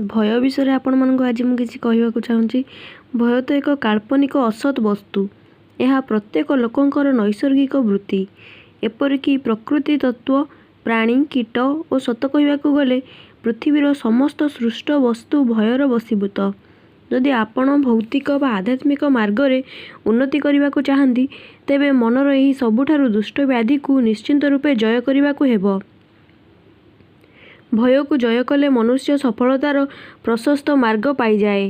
ଭୟ ବିଷୟରେ ଆପଣମାନଙ୍କୁ ଆଜି ମୁଁ କିଛି କହିବାକୁ ଚାହୁଁଛି। ଭୟ ତ ଏକ କାଳ୍ପନିକ ଅସତ୍ ବସ୍ତୁ। ଏହା ପ୍ରତ୍ୟେକ ଲୋକଙ୍କର ନୈସର୍ଗିକ ବୃତ୍ତି। ଏପରିକି ପ୍ରକୃତି ତତ୍ତ୍ୱ, ପ୍ରାଣୀ, କୀଟ ଓ ସତ କହିବାକୁ ଗଲେ ପୃଥିବୀର ସମସ୍ତ ସୃଷ୍ଟ ବସ୍ତୁ ଭୟର ବଶୀଭୂତ। ଯଦି ଆପଣ ଭୌତିକ ବା ଆଧ୍ୟାତ୍ମିକ ମାର୍ଗରେ ଉନ୍ନତି କରିବାକୁ ଚାହାନ୍ତି, ତେବେ ମନର ଏହି ସବୁଠାରୁ ଦୁଷ୍ଟ ବ୍ୟାଧିକୁ ନିଶ୍ଚିତ ରୂପେ ଜୟ କରିବାକୁ ହେବ। ଭୟକୁ ଜୟ କଲେ ମନୁଷ୍ୟ ସଫଳତାର ପ୍ରଶସ୍ତ ମାର୍ଗ ପାଇଯାଏ।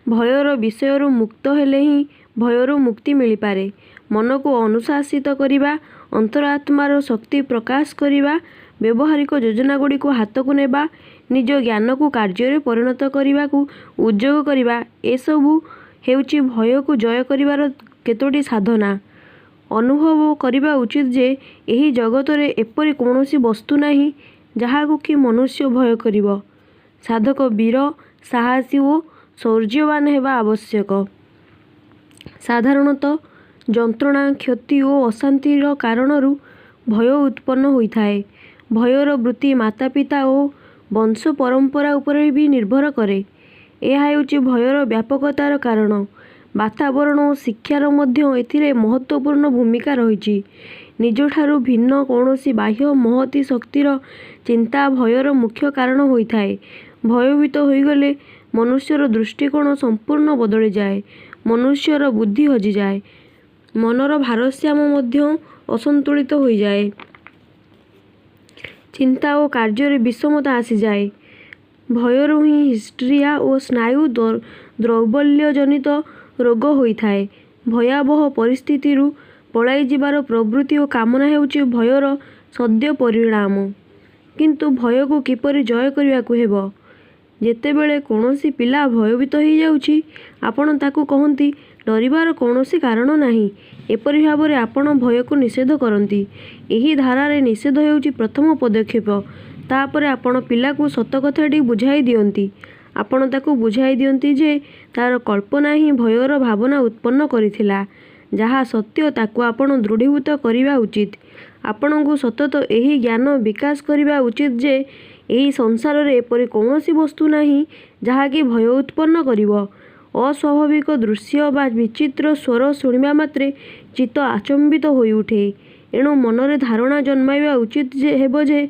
ଭୟର ବିଷୟରୁ ମୁକ୍ତ ହେଲେ ହିଁ ଭୟରୁ ମୁକ୍ତି ମିଳିପାରେ। ମନକୁ ଅନୁଶାସିତ କରିବା, ଅନ୍ତର ଆତ୍ମାର ଶକ୍ତି ପ୍ରକାଶ କରିବା, ବ୍ୟବହାରିକ ଯୋଜନାଗୁଡ଼ିକୁ ହାତକୁ ନେବା, ନିଜ ଜ୍ଞାନକୁ କାର୍ଯ୍ୟରେ ପରିଣତ କରିବାକୁ ଉଦ୍ଯୋଗ କରିବା ଏସବୁ ହେଉଛି ଭୟକୁ ଜୟ କରିବାର କେତୋଟି ସାଧନା। ଅନୁଭବ କରିବା ଉଚିତ ଯେ, ଏହି ଜଗତରେ ଏପରି କୌଣସି ବସ୍ତୁ ନାହିଁ, ଯାହାକୁ କି ମନୁଷ୍ୟ ଭୟ କରିବ। ସାଧକ ବୀର, ସାହସୀ ଓ ଶୌର୍ଯ୍ୟବାନ୍ ହେବା ଆବଶ୍ୟକ। ସାଧାରଣତଃ ଯନ୍ତ୍ରଣା, କ୍ଷତି ଓ ଅଶାନ୍ତିର କାରଣରୁ ଭୟ ଉତ୍ପନ୍ନ ହୋଇଥାଏ। ଭୟର ବୃତ୍ତି ମାତାପିତା ଓ ବଂଶ ପରମ୍ପରା ଉପରେ ବି ନିର୍ଭର କରେ। ଏହା ହେଉଛି ଭୟର ବ୍ୟାପକତାର କାରଣ। ବାତାବରଣ ଓ ଶିକ୍ଷାର ମଧ୍ୟ ଏଥିରେ ମହତ୍ତ୍ୱପୂର୍ଣ୍ଣ ଭୂମିକା ରହିଛି। ନିଜଠାରୁ ଭିନ୍ନ କୌଣସି ବାହ୍ୟ ମହତୀ ଶକ୍ତିର ଚିନ୍ତା ଭୟର ମୁଖ୍ୟ କାରଣ ହୋଇଥାଏ। ଭୟଭୀତ ହୋଇଗଲେ ମନୁଷ୍ୟର ଦୃଷ୍ଟିକୋଣ ସମ୍ପୂର୍ଣ୍ଣ ବଦଳିଯାଏ। ମନୁଷ୍ୟର ବୁଦ୍ଧି ହଜିଯାଏ। ମନର ଭାରସାମ୍ୟ ମଧ୍ୟ ଅସନ୍ତୁଳିତ ହୋଇଯାଏ। ଚିନ୍ତା ଓ କାର୍ଯ୍ୟରେ ବିଷମତା ଆସିଯାଏ। ଭୟରୁ ହିଁ ହିଷ୍ଟ୍ରିୟା ଓ ସ୍ନାୟୁ ଦୌର୍ବଲ୍ୟଜନିତ ରୋଗ ହୋଇଥାଏ। ଭୟାବହ ପରିସ୍ଥିତିରୁ ପଳାଇଯିବାର ପ୍ରବୃତ୍ତି ଓ କାମନା ହେଉଛି ଭୟର ସଦ୍ୟ ପରିଣାମ। କିନ୍ତୁ ଭୟକୁ କିପରି ଜୟ କରିବାକୁ ହେବ? ଯେତେବେଳେ କୌଣସି ପିଲା ଭୟଭୀତ ହୋଇଯାଉଛି, ଆପଣ ତାକୁ କହନ୍ତି, ଡରିବାର କୌଣସି କାରଣ ନାହିଁ। ଏପରି ଭାବରେ ଆପଣ ଭୟକୁ ନିଷେଧ କରନ୍ତି। ଏହି ଧାରାରେ ନିଷେଧ ହେଉଛି ପ୍ରଥମ ପଦକ୍ଷେପ। ତା'ପରେ ଆପଣ ପିଲାକୁ ସତ କଥାଟି ବୁଝାଇ ଦିଅନ୍ତି। ଆପଣ ତାକୁ ବୁଝାଇ ଦିଅନ୍ତି ଯେ ତା'ର କଳ୍ପନା ହିଁ ଭୟର ଭାବନା ଉତ୍ପନ୍ନ କରିଥିଲା। ଯାହା ସତ୍ୟ ତାକୁ ଆପଣ ଦୃଢ଼ୀଭୂତ କରିବା ଉଚିତ। ଆପଣଙ୍କୁ ସତତ ଏହି ଜ୍ଞାନ ବିକାଶ କରିବା ଉଚିତ ଯେ ଏହି ସଂସାରରେ ଏପରି କୌଣସି ବସ୍ତୁ ନାହିଁ, ଯାହାକି ଭୟ ଉତ୍ପନ୍ନ କରିବ। ଅସ୍ୱାଭାବିକ ଦୃଶ୍ୟ ବା ବିଚିତ୍ର ସ୍ୱର ଶୁଣିବା ମାତ୍ରେ ଚିତ୍ତ ଆଚମ୍ବିତ ହୋଇଉଠେ। ଏଣୁ ମନରେ ଧାରଣା ଜନ୍ମାଇବା ଉଚିତ ହେବ ଯେ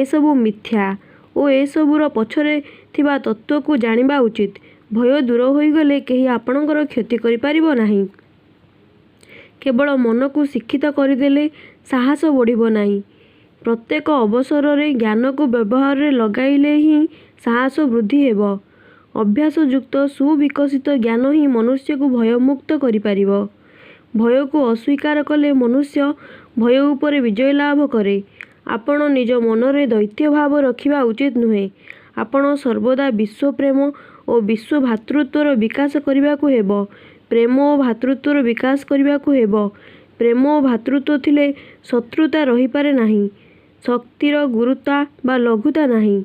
ଏସବୁ ମିଥ୍ୟା ଓ ଏସବୁର ପଛରେ ଥିବା ତତ୍ତ୍ୱକୁ ଜାଣିବା ଉଚିତ। ଭୟ ଦୂର ହୋଇଗଲେ କେହି ଆପଣଙ୍କର କ୍ଷତି କରିପାରିବ ନାହିଁ। କେବଳ ମନକୁ ଶିକ୍ଷିତ କରିଦେଲେ ସାହସ ବଢ଼ିବ ନାହିଁ। ପ୍ରତ୍ୟେକ ଅବସରରେ ଜ୍ଞାନକୁ ବ୍ୟବହାରରେ ଲଗାଇଲେ ହିଁ ସାହସ ବୃଦ୍ଧି ହେବ। ଅଭ୍ୟାସଯୁକ୍ତ ସୁବିକଶିତ ଜ୍ଞାନ ହିଁ ମନୁଷ୍ୟକୁ ଭୟମୁକ୍ତ କରିପାରିବ। ଭୟକୁ ଅସ୍ୱୀକାର କଲେ ମନୁଷ୍ୟ ଭୟ ଉପରେ ବିଜୟ ଲାଭ କରେ। ଆପଣ ନିଜ ମନରେ ଦୈତ୍ୟଭାବ ରଖିବା ଉଚିତ ନୁହେଁ। ଆପଣ ସର୍ବଦା ବିଶ୍ୱପ୍ରେମ ଓ ବିଶ୍ୱ ଭ୍ରାତୃତ୍ୱର ବିକାଶ କରିବାକୁ ହେବ। ପ୍ରେମ ଓ ଭ୍ରାତୃତ୍ୱର ବିକାଶ କରିବାକୁ ହେବ। ପ୍ରେମ ଓ ଭ୍ରାତୃତ୍ୱ ଥିଲେ ଶତ୍ରୁତା ରହିପାରେ ନାହିଁ। ଶକ୍ତିର ଗୁରୁତା ବା ଲଘୁତା ନାହିଁ।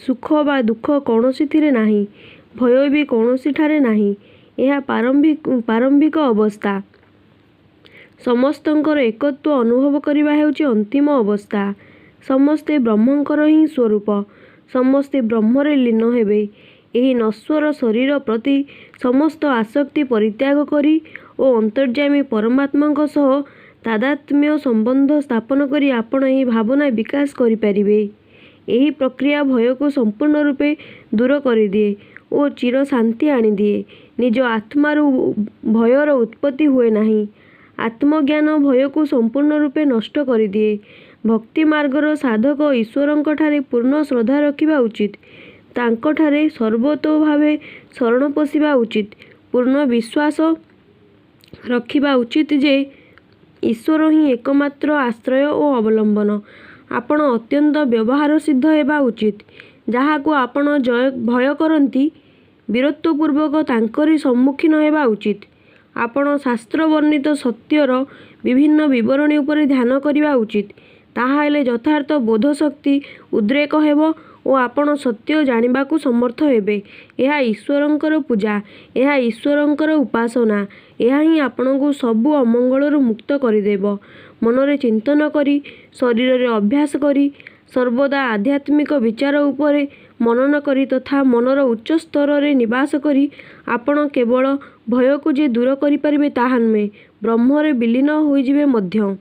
ସୁଖ ବା ଦୁଃଖ କୌଣସିଥିରେ ନାହିଁ। ଭୟ ବି କୌଣସିଠାରେ ନାହିଁ। ଏହା ପ୍ରାରମ୍ଭିକ ଅବସ୍ଥା। ସମସ୍ତଙ୍କର ଏକତ୍ୱ ଅନୁଭବ କରିବା ହେଉଛି ଅନ୍ତିମ ଅବସ୍ଥା। ସମସ୍ତେ ବ୍ରହ୍ମଙ୍କର ହିଁ ସ୍ୱରୂପ। ସମସ୍ତେ ବ୍ରହ୍ମରେ ଲୀନ ହେବେ। ଏହି ନଶ୍ୱର ଶରୀର ପ୍ରତି ସମସ୍ତ ଆସକ୍ତି ପରିତ୍ୟାଗ କରି ଓ ଅନ୍ତର୍ଯ୍ୟାମୀ ପରମାତ୍ମାଙ୍କ ସହ ତାଦାତ୍ମ୍ୟ ସମ୍ବନ୍ଧ ସ୍ଥାପନ କରି ଆପଣ ଏହି ଭାବନା ବିକାଶ କରିପାରିବେ। ଏହି ପ୍ରକ୍ରିୟା ଭୟକୁ ସମ୍ପୂର୍ଣ୍ଣ ରୂପେ ଦୂର କରିଦିଏ ଓ ଚିରଶାନ୍ତି ଆଣିଦିଏ। ନିଜ ଆତ୍ମାରୁ ଭୟର ଉତ୍ପତ୍ତି ହୁଏ ନାହିଁ। ଆତ୍ମଜ୍ଞାନ ଭୟକୁ ସମ୍ପୂର୍ଣ୍ଣ ରୂପେ ନଷ୍ଟ କରିଦିଏ। ଭକ୍ତିମାର୍ଗର ସାଧକ ଈଶ୍ୱରଙ୍କଠାରେ ପୂର୍ଣ୍ଣ ଶ୍ରଦ୍ଧା ରଖିବା ଉଚିତ। ତାଙ୍କଠାରେ ସର୍ବତୋଭାବେ ଶରଣ ପଶିବା ଉଚିତ। ପୂର୍ଣ୍ଣ ବିଶ୍ୱାସ ରଖିବା ଉଚିତ ଯେ ଈଶ୍ୱର ହିଁ ଏକମାତ୍ର ଆଶ୍ରୟ ଓ ଅବଲମ୍ବନ। ଆପଣ ଅତ୍ୟନ୍ତ ବ୍ୟବହାରସିଦ୍ଧ ହେବା ଉଚିତ। ଯାହାକୁ ଆପଣ ଭୟ କରନ୍ତି, ବୀରତ୍ୱପୂର୍ବକ ତାଙ୍କରି ସମ୍ମୁଖୀନ ହେବା ଉଚିତ। ଆପଣ ଶାସ୍ତ୍ରବର୍ଣ୍ଣିତ ସତ୍ୟର ବିଭିନ୍ନ ବିବରଣୀ ଉପରେ ଧ୍ୟାନ କରିବା ଉଚିତ। ତାହାହେଲେ ଯଥାର୍ଥ ବୋଧଶକ୍ତି ଉଦ୍ରେକ ହେବ ଓ ଆପଣ ସତ୍ୟ ଜାଣିବାକୁ ସମର୍ଥ ହେବେ। ଏହା ଈଶ୍ୱରଙ୍କର ପୂଜା, ଏହା ଈଶ୍ୱରଙ୍କର ଉପାସନା। ଏହା ହିଁ ଆପଣଙ୍କୁ ସବୁ ଅମଙ୍ଗଳରୁ ମୁକ୍ତ କରିଦେବ। ମନରେ ଚିନ୍ତନ କରି, ଶରୀରରେ ଅଭ୍ୟାସ କରି ସର୍ବଦା ଆଧ୍ୟାତ୍ମିକ ବିଚାର ଉପରେ ମନନ କରି ତଥା ମନର ଉଚ୍ଚ ସ୍ତରରେ ନିବାସ କରି ଆପଣ କେବଳ ଭୟକୁ ଯେ ଦୂର କରିପାରିବେ ତାହା ନୁହେଁ, ବ୍ରହ୍ମରେ ବିଲୀନ ହୋଇଯିବେ ମଧ୍ୟ।